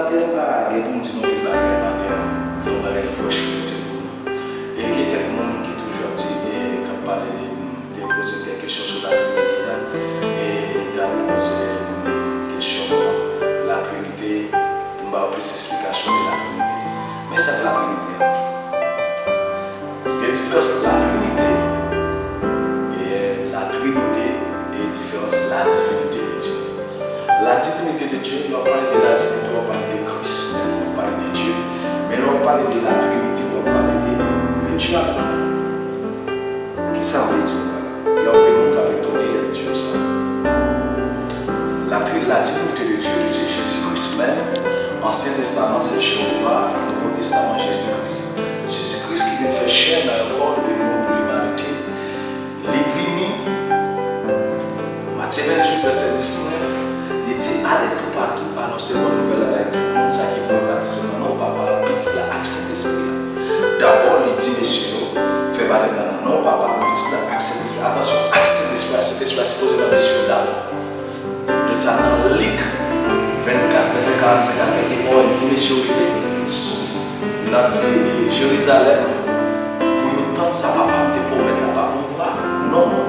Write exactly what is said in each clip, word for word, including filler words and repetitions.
Maten an pa gen pou m di nou anpil bagay maten an, gen yon bagay fresh pou te pou nou. E gen kèk moun ki toujou ap di, e, k ap pale de, te poze m kèk kesyon sou Latrinite a, e li t ap poze m kesyon Latrinite, pou m ba yo plis esplikasyon de Latrinite. Men sa k Latrinite a? Gen diferans Latrinite e Latrinite e diferans la divinité de Dieu. La divinité de Dieu, lè w ap pale de la divinité, w ap pale de Kris, men w ap pale de Dye. Men lè w ap pale de la Trinité, w ap pale de le diable. Kisa vle di w la? Gen anpil moun k ap etone lè m di yo sa. La, la divinité de Dieu, ki se Jezi Kris menm, Ansyen Testaman, se Jewova, Nouvo Testaman, Jezi Kris. Jezi Kris ki vin fè chè nan yon kò, li vin mouri pou limanite. Li vini, Matye venntuit, vèsè diznèf, li di, "Ale toupatou, anonse bòn nouvèl la bay tout moun, sa ki kwè batize nan non Papa a, Pitit la ak Sentespri a." Dabò, li di mesye yo, "Fè batèm nan nan non Papa a, Pitit la ak Sentespri a." Atansyon, ak Sentespri a, Sentespri a sipoze nan mesye yo dabò. Se poutèt sa, nan Lik vennkat, vèsè karannsenk a kèk, gen pawòl, li di mesye yo rete sou, nan ti Jerizalèm, pou yo tann sa Papa m te pwomèt la pa pouvwa non mwen.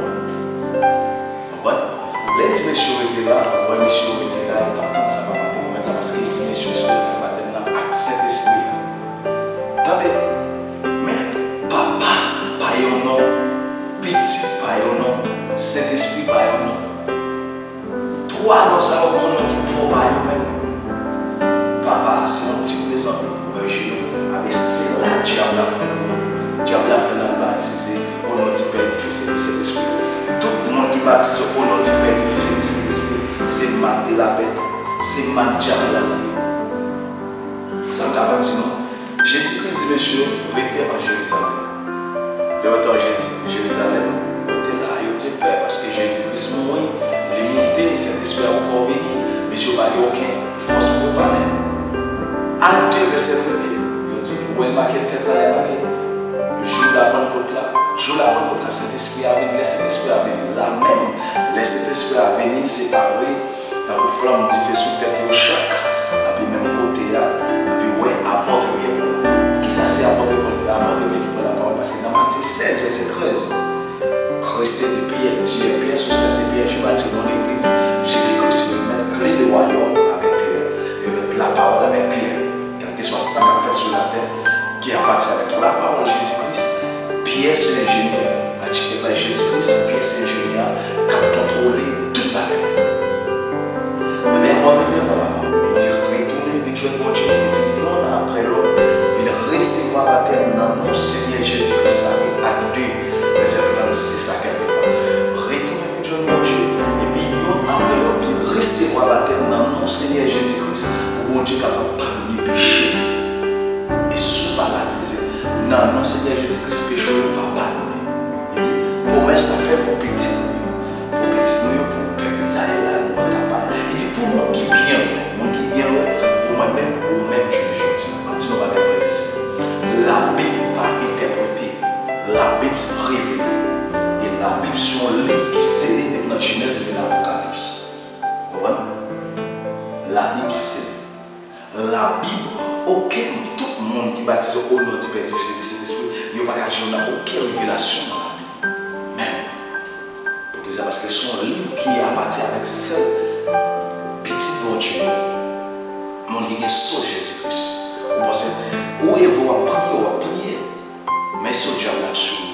Konprann? Lè l di mesye yo rete la, ou wè mesye yo rete la, yo t ap tann sa Papa te pwomèt la, paske li di mesye yo se pou yo fè batèm nan ak Sentespri a. Tande, men Papa pa yon non, Pitit pa yon non, Sentespri pa yon non. Twa non sa yo gen yon non ki pwòp a yo menm. Papa a se yon ti prezan ouvè je nou. Abe se la dyab la pran kouri. Dyab la fè n al batize o non di Pè, di Fis e di Sentespri. Tout moun ki batize o non di Pè, di Fis e di Sentespri, se mak de la bèt, se mak dyab la li ye. Sa m kapab di nou, Jezi Kris di mesye yo rete an Jerizalèm. Lè yo te an Jezi, Jerizalèm, yo te la, yo te pè paske Jezi Kris mouri, li moute, Sentespri a poko vini, mesye yo pa gen okenn fòs pou yo pale. Ak de vèsè premye, yo di, ou wè l make tèt anlè make. Jou la Pannkot la, jou la Pannkot la, Sentespri a vini, lè Sentespri a vini, la menm, lè Sentespri a vini, se pa vre, tankou flanm dife sou tèt yo chak, epi menm kote a, epi wè apòt Pyè pran. Poukisa se apòt Pyè, apòt Pyè ki pran lapawòl? Paske nan Matye sèz, vèsè trèz, Kris te di Pyè, Pyè, Pyè, sou sèt de Pyè, je bati mon legliz. Jezi Kris li menm, kle de wayòm avèk Pyè, e lapawòl avèk Pyè. Kèlkeswa sa k ap fèt sou latè, ki apati avèk lapawòl Jezi Kris, Pyè se enjenyè, atikèt la Jezi Kris, Pyè se enjenyè a k ap kontwole tout bagay. Ebyen, apòt Pyè pran lapawòl. Li di, retounen vin jwenn Bondye, epi yonn apre lòt, vin resevwa batèm nan non Senyè Jezi Kris. Sa se Ak de, vèsè trannsis a kèlkepwa. Retounen vin jwenn Bondye, epi yonn apre lòt vin resevwa batèm nan non Senyè Jezi Kris, pou Bondye kapab padone peche nou. E si w pa batize nan non Senyè Jezi Kris, peche w yo pa padone. Li di, pwomès la fèt pou pitit nou yo, pou pitit nou yo, pou pèp Izrayèl la, nou an ta pale. Li di, pou moun ki byen lwen, moun ki byen lwen, pou mwen menm, ou menm, jounen jodi a. M ap di nou bagay, frè e sè. Labib pa entèprete. Labib revele. E Labib se yon liv ki sele depi nan Jenèz rive nan Apokalips. Konprann? Labib sele. Labib, okenn, tout moun ki batize o non di Pè, di Fis e di Sentespri, yo pa ka jwenn okenn revelasyon nan Labib. Men, poukisa? Paske se yon liv ki apati avèk sèl Pitit Bondye, moun ki gen san Jezi Kris. Ou panse, ou eve w ap priye, w ap priye, men se dyab la k sou ou.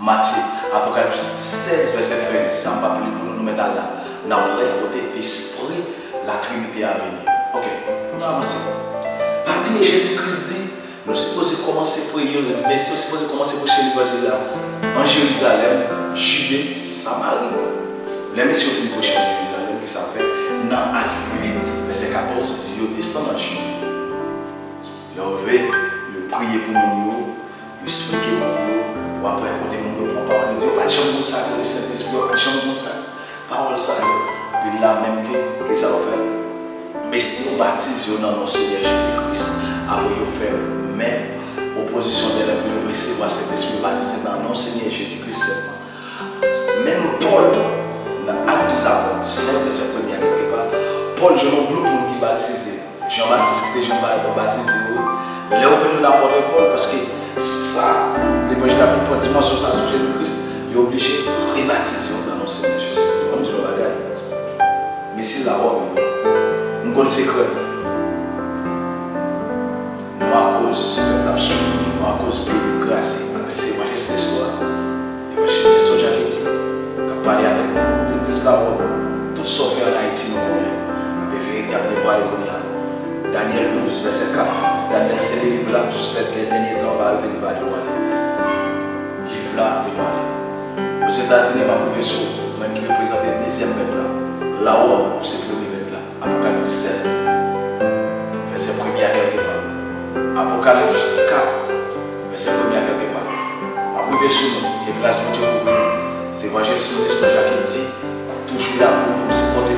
Matye, Apokalips sèz, vèsè trèz, sa m p ap li pou nou, nou mèt al la. N ap wè kote Lespri Latrinite a vini. Oke, pou nou avanse. Pa bliye Jezi Kris di, nou sipoze kòmanse premye, mesye yo sipoze kòmanse preche levanjil la an Jerizalèm, Jide, Samari. Lè mesye yo fin preche an Jerizalèm, kisa yo fè? Nan Ak uit, vèsè katòz, yo desann an Jide. Lè yo rive, yo priye pou moun yo, yo esplike moun yo, w ap wè kote moun yo pran pawòl, yo di, yo pa t janm konn sa k rele Sentespri, yo pa t janm konn sa. Pawòl sa yo, epi la menm ke, kisa yo fè? Mesye yo batize yo nan non Senyè Jezi Kris, apre yo fè men opozisyon dèlè pou yo resevwa Sentespri, yo batize nan non Senyè Jezi Kris sèlman. Menm Pòl, nan Ak dèzapòt diznèf, vèsè premye a kèlkepa, Pòl jwenn yon gwoup moun ki batize. Jan Batis ki te jan ba- batize yo. Lè yo vin jwenn apòt Pòl, paske sa, levanjil la vin pran dimansyon sa sou Jezi Kris, yo oblije rebatize yo nan non Senyè Jezi Kris. Ban m di yon bagay. Mesye Lawòm yo, m konn sekrè nou. Nou akoz pèp la ap soufri, nou akoz peyi nou kraze, avèk se evanjelis Nestor a. Evanjelis Nestor Jacquetti, k ap pale avèk nou, legliz Lawòm, tout sa w fè ann Ayiti, nou konnen. Apre verite ap devwale kounye a. Danyèl douz, vèsè kat, di Danyèl sele liv la, jiska dènye tan va rive, li va devwale. Liv la devwale. Ozetazini, m ap rive sou ou, ou menm ki reprezante dezyèm mèt la. Lawòm, ou se premye mèt la. Apokalips disèt, vèsè premye a kèlkepa. Apokalips kat, vèsè premye a kèlkepa. M ap rive sou nou, ke gras Bondye kouvri nou. Se evanjelis Nestor Jacquetti, toujou la pou nou, pou m sipòte